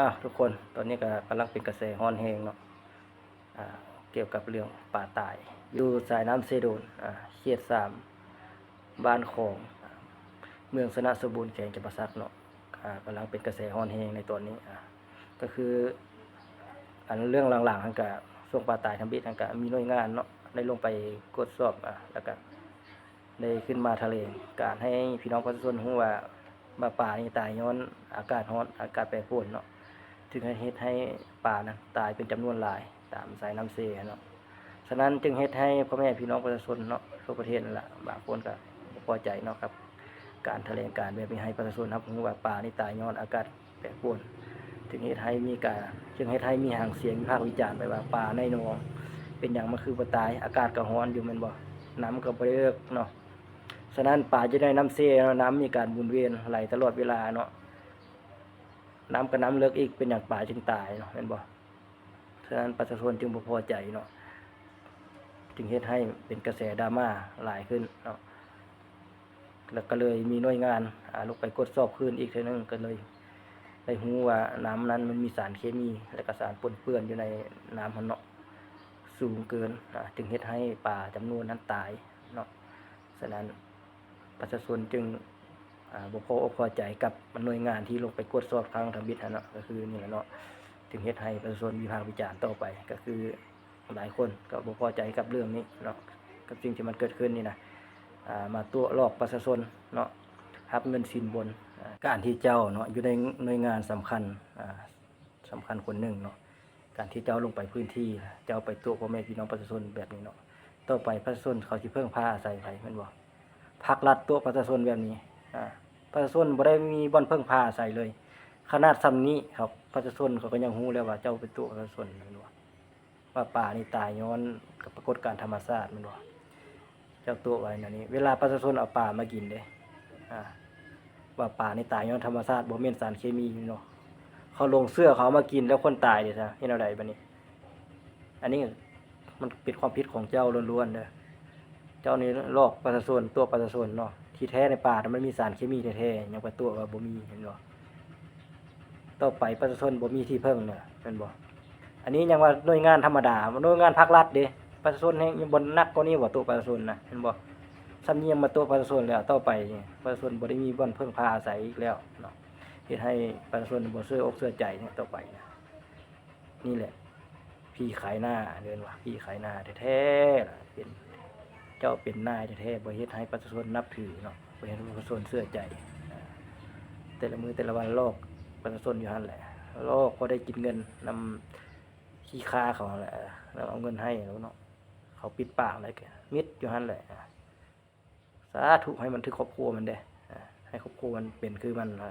ອ້າວ ທຸກຄົນ, ຕອນນີ້ກໍກຳລັງເປັນກະແສຮ້ອນແຮງເນາະ ອ່າ ກ່ຽວກັບເລື່ອງປາຕາຍ ຢູ່ສາຍນ້ຳເຊໂດນ ອ່າ ເຂດສາມ ບ້ານຂອງ ເມືອງຊະນະສົມບູນ ແຂວງຈຳປາສັກເນາະ ອ່າ ກຳລັງເປັນກະແສຮ້ອນແຮງໃນຕອນນີ້ ອ່າ ກໍຄື ອັນເລື່ອງຫຼັງໆຫັ້ນກະ ຊ່ວງປາຕາຍທຳອິດຫັ້ນກະ ມີໜ່ວຍງານເນາະ ໄດ້ລົງໄປກວດສອບ ອ່າ ແລ້ວກະ ໄດ້ຂຶ້ນມາຖະແຫຼງການໃຫ້ພີ່ນ້ອງປະຊາຊົນຮູ້ວ່າ ວ່າປານີ້ຕາຍຍ້ອນອາກາດຮ້ອນ ອາກາດແປປວນເນາະ ຈຶ່ງເຮັດໃຫ້ປານັ້ນຕາຍເປັນຈຳນວນຫຼາຍຕາມສາຍນ້ຳເຊເນາະ. ສະນັ້ນຈຶ່ງເຮັດໃຫ້ພໍ່ແມ່ພີ່ນ້ອງປະຊາຊົນເນາະ ທົ່ວປະເທດນັ້ນລະ ບາງຄົນກໍບໍ່ພໍໃຈເນາະ ກັບການຖະແຫຼງການແບບນີ້ ໃຫ້ປະຊາຊົນຮັບຮູ້ວ່າປານີ້ຕາຍຍ້ອນອາກາດ ແປປວນ ຈຶ່ງເຮັດໃຫ້ມີການ ຈຶ່ງເຮັດໃຫ້ມີຫາງສຽງວິພາກວິຈານໄປວ່າ ປາໃນໜອງເປັນຫຍັງມັນຄືບໍ່ຕາຍ ອາກາດກໍຮ້ອນຢູ່ແມ່ນບໍ່ ນ້ຳກໍບໍ່ໄດ້ເລິກເນາະ. ສະນັ້ນປາຢູ່ໃນນ້ຳເຊເນາະ ນ້ຳມີການໝູນວຽນໄຫຼຕະຫຼອດເວລາເນາະ ນ້ຳກໍນ້ຳເລິກອີກ ເປັນຫຍັງປາຈຶ່ງຕາຍເນາະ ແມ່ນບໍ່? ສະນັ້ນປະຊາຊົນຈຶ່ງບໍ່ພໍໃຈເນາະ ຈຶ່ງເຮັດໃຫ້ເປັນກະແສດຣາມາຫຼາຍຂຶ້ນເນາະ. ແລ້ວກໍເລີຍມີໜ່ວຍງານ ອາ ລົງໄປກວດສອບຄືນອີກເທື່ອໜຶ່ງ ກໍເລີຍໄດ້ຮູ້ວ່ານ້ຳນັ້ນມັນມີສານເຄມີ ແລະກະສານປົນເປື້ອນຢູ່ໃນນ້ຳຫັ້ນເນາະ ສູງເກີນ ອາ ຈຶ່ງເຮັດໃຫ້ປາຈຳນວນນັ້ນຕາຍເນາະ. ສະນັ້ນປະຊາຊົນຈຶ່ງ ອາ ບໍ່ພໍອົກພໍໃຈກັບໜ່ວຍງານທີ່ລົງໄປກວດສອບຄັ້ງທຳອິດຫັ້ນເນາະ ກໍຄືນີ້ແຫຼະເນາະ ຈຶ່ງເຮັດໃຫ້ປະຊາຊົນວິພາກວິຈານຕໍ່ໄປ ກໍຄື ຫຼາຍຄົນກໍບໍ່ພໍໃຈກັບເລື່ອງນີ້ເນາະ ກັບສິ່ງທີ່ມັນເກີດຂຶ້ນນີ້ນະ ອາ ມາຕົວະຫຼອກປະຊາຊົນເນາະ ຮັບເງິນສິນບົນ ອາ ການທີ່ເຈົ້າເນາະ ຢູ່ໃນໜ່ວຍງານສຳຄັນ ອາ ສຳຄັນຄົນໜຶ່ງເນາະ ການທີ່ເຈົ້າລົງໄປພື້ນທີ່ ເຈົ້າໄປຕົວະພໍ່ແມ່ພີ່ນ້ອງປະຊາຊົນແບບນີ້ເນາະ ຕໍ່ໄປປະຊາຊົນເຂົາຊິເພິ່ງພາອາໄສໃຜແມ່ນບໍ່? ພັກລັດຕົວະປະຊາຊົນແບບນີ້ ອາ ປະຊາຊົນບໍ່ໄດ້ມີບ່ອນເພິ່ງພາອາໄສເລີຍ ຂະໜາດຊ່ຳນີ້ເຂົາ ປະຊາຊົນເຂົາກໍຍັງຮູ້ແລ້ວວ່າເຈົ້າໄປຕົວະປະຊາຊົນແມ່ນບໍ່? ວ່າປານີ້ຕາຍຍ້ອນກັບປາກົດການທຳມະຊາດແມ່ນບໍ່? ເຈົ້າຕົວະໄວ້ແນວນີ້ ເວລາປະຊາຊົນເອົາປາມາກິນເດ້ ອາ ວ່າປານີ້ຕາຍຍ້ອນທຳມະຊາດ ບໍ່ແມ່ນສານເຄມີແມ່ນບໍ່? ເຂົາຫຼົງເຊື່ອ ເຂົາເອົາມາກິນແລ້ວຄົນຕາຍເດ້ຊະ ເຮັດແນວໃດບາດນີ້? ອັນນີ້ມັນເປັນຄວາມຜິດຂອງເຈົ້າລ້ວນໆເດີ ເຈົ້ານີ້ຫຼອກປະຊາຊົນ ຕົວະປະຊາຊົນເນາະ ທີ່ແທ້ໃນປາມັນມີສານເຄມີແທ້ໆ ຍັງໄປຕົວະວ່າບໍ່ມີ ເຫັນບໍ່? ຕໍ່ໄປປະຊາຊົນບໍ່ມີທີ່ເພິ່ງເນາະ ແມ່ນບໍ່? ອັນນີ້ຍັງວ່າໜ່ວຍງານທຳມະດາ ໜ່ວຍງານພາກລັດເດ້ ປະຊາຊົນແຮງຍັງບໍ່ໜັກກວ່ານີ້ບໍ່ ຕົວະປະຊາຊົນນະ ເຫັນບໍ່? ຊ່ຳນີ້ຍັງມາຕົວະປະຊາຊົນແລ້ວ ຕໍ່ໄປນີ້ປະຊາຊົນບໍ່ໄດ້ມີບ່ອນເພິ່ງພາອາໄສອີກແລ້ວເນາະ ເຮັດໃຫ້ປະຊາຊົນບໍ່ເຊື່ອອົກເຊື່ອໃຈເນາະ ຕໍ່ໄປນະ. ນີ້ແຫຼະ ຜີຂາຍໜ້າ ເອີ້ນວ່າຜີຂາຍໜ້າແທ້ໆ ເປັນເຈົ້າເປັນນາຍແທ້ໆ ບໍ່ເຮັດໃຫ້ປະຊາຊົນນັບຖືເນາະ ບໍ່ເຮັດໃຫ້ປະຊາຊົນເຊື່ອໃຈ ອາ ແຕ່ລະມື້ແຕ່ລະວັນຫຼອກປະຊາຊົນຢູ່ຫັ້ນແຫຼະ ຫຼອກພໍໄດ້ກິນເງິນນຳຂີ້ຂ້າເຂົາຫັ້ນແຫຼະ ແລ້ວເອົາເງິນໃຫ້ເນາະ ເຂົາປິດປາກໄດ້ກໍມິດຢູ່ຫັ້ນແຫຼະ. ສາທຸ ໃຫ້ມັນຖືກຄອບຄົວມັນເດ້ ອາ ໃຫ້ຄອບຄົວມັນເປັນຄືມັນ ອາ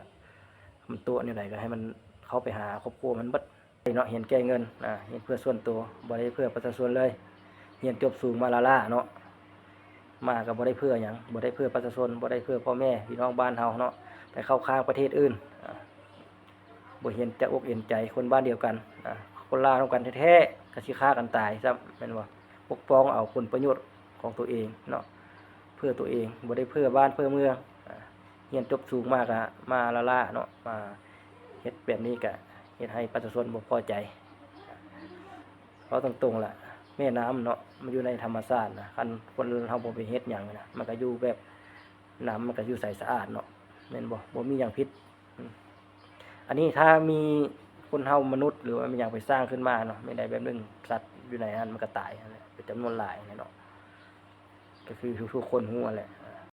ມັນຕົວະແນວໃດກໍໃຫ້ມັນເຂົ້າໄປຫາຄອບຄົວມັນເບິດເນາະ ເຫັນແກ່ເງິນ ອາ ເຫັນເພື່ອສ່ວນໂຕ ບໍ່ໄດ້ເພື່ອປະຊາຊົນເລີຍ ຮຽນຈົບສູງມາລ້າໆເນາະ ມາກໍບໍ່ໄດ້ເພື່ອຫຍັງ ບໍ່ໄດ້ເພື່ອປະຊາຊົນ ບໍ່ໄດ້ເພື່ອພໍ່ແມ່ພີ່ນ້ອງບ້ານເຮົາເນາະ ໄປເຂົ້າຂ້າງປະເທດອື່ນ ອາ ບໍ່ເຫັນຈະອົກເຫັນໃຈຄົນບ້ານດຽວກັນ ອາ ຄົນລາວນຳກັນແທ້ໆ ກໍຊິຂ້າກັນຕາຍຊ້ຳ ແມ່ນບໍ່? ປົກປ້ອງເອົາຜົນປະໂຫຍດຂອງຕົວເອງເນາະ ເພື່ອຕົວເອງ ບໍ່ໄດ້ເພື່ອບ້ານເພື່ອເມືອງ ອາ ຮຽນຈົບສູງມາກະມາລ້າໆເນາະ ມາເຮັດແບບນີ້ກະເຮັດໃຫ້ປະຊາຊົນບໍ່ພໍໃຈ. ເວົ້າຕົງໆລະ ແມ່ນ້ຳເນາະ ມັນຢູ່ໃນທຳມະຊາດນະ ຄັນຄົນເຮົາບໍ່ໄປເຮັດຫຍັງນະ ມັນກະຢູ່ແບບ ນ້ຳມັນກະຢູ່ໃສສະອາດເນາະ ແມ່ນບໍ່? ບໍ່ມີຫຍັງຜິດ. ອັນນີ້ຖ້າມີຄົນເຮົາມະນຸດ ຫຼືວ່າມີຫຍັງໄປສ້າງຂຶ້ນມາເນາະ ແມ່ນໃດແບບໜຶ່ງ ສັດຢູ່ໃນຫັ້ນມັນກໍຕາຍຫັ້ນແຫຼະ ເປັນຈຳນວນຫຼາຍຫັ້ນແຫຼະເນາະ ກໍຄືທຸກໆຄົນຮູ້ຫັ້ນແຫຼະ.